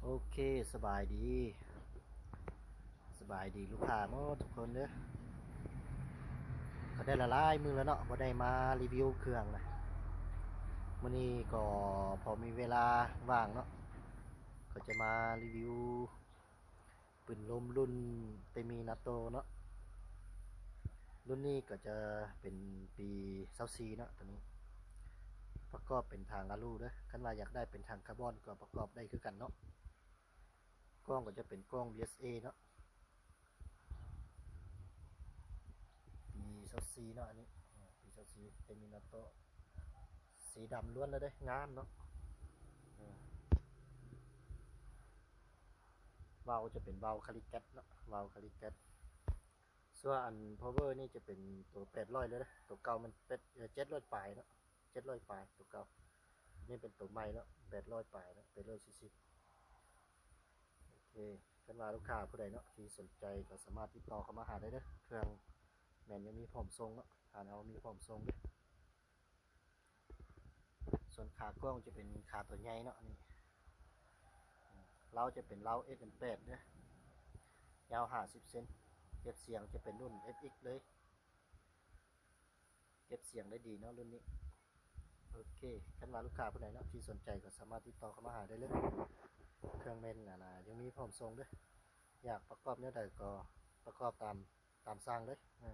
ໂອເຄ ສະບາຍດີ ສະບາຍດີລູກຄ້າໝົດທຸກຄົນເດີ. ກໍໄດ້ຫຼາຍໆມື້ແລ້ວເນາະ ບໍ່ໄດ້ມາຣີວິວເຄື່ອງນະ. ມື້ນີ້ກໍພໍມີເວລາວ່າງເນາະ ກໍຈະມາຣີວິວປືນລົມລຸ້ນເຕມີນາໂຕເນາະ. ລຸ້ນນີ້ກໍຈະເປັນປີຊາວສີ່ເນາະ ໂຕນີ້ປະກອບເປັນຖັງອາລູເດີ. ຄັນວ່າຢາກໄດ້ເປັນຖັງຄາບອນກໍປະກອບໄດ້ຄືກັນເນາະ. ກ້ອງກໍຈະເປັນກ້ອງ ບີເອສເອ ເນາະ ປີຊາວສີ່ເນາະ. ອັນນີ້ ອາ ປີຊາວສີ່ ເຕມີນາໂຕ ສີດຳລ້ວນເລີຍເດ້ ງາມເນາະ. ອາ ວາວຈະເປັນວາວຄາລິແກັດເນາະ ວາວຄາລິແກັດ. ສ່ວນອັນພາວເວີນີ້ຈະເປັນໂຕແປດຮ້ອຍເລີຍເດ້ ໂຕເກົ່າມັນເປັນ ເອີ ເຈັດຮ້ອຍປາຍເນາະ ເຈັດຮ້ອຍປາຍໂຕເກົ່າ. ນີ້ເປັນໂຕໃໝ່ເນາະ ແປດຮ້ອຍປາຍເນາະ ແປດຮ້ອຍຊີຊີ. ໂອເຄ ຄັນວ່າລູກຄ້າຜູ້ໃດເນາະທີ່ສົນໃຈກໍສາມາດຕິດຕໍ່ເຂົ້າມາຫາໄດ້ເດີ. ເຄື່ອງແມ່ນຍັງມີພ້ອມສົ່ງເນາະ ຫາເອົາມີພ້ອມສົ່ງເດີ. ສ່ວນຂາກ້ອງຈະເປັນຂາໂຕໃຫຍ່ເນາະ ນີ້ ລາວຈະເປັນລາວ ເອັສເອັມແປດເດີ ຍາວຫ້າສິບເຊັນ. ເກັບສຽງຈະເປັນລຸ້ນ ເອັຟເອັກ ເລີຍ ເກັບສຽງໄດ້ດີເນາະລຸ້ນນີ້. ໂອເຄ ຄັນວ່າລູກຄ້າຜູ້ໃດເນາະທີ່ສົນໃຈກໍສາມາດຕິດຕໍ່ເຂົ້າມາຫາໄດ້ເລີຍ. ເຄື່ອງແມ່ນ ອາ ນາ ຍັງມີພ້ອມສົ່ງເດີ ຢາກປະກອບແນວໃດກໍປະກອບຕາມ ຕາມສັ່ງເລີຍ. ເອີ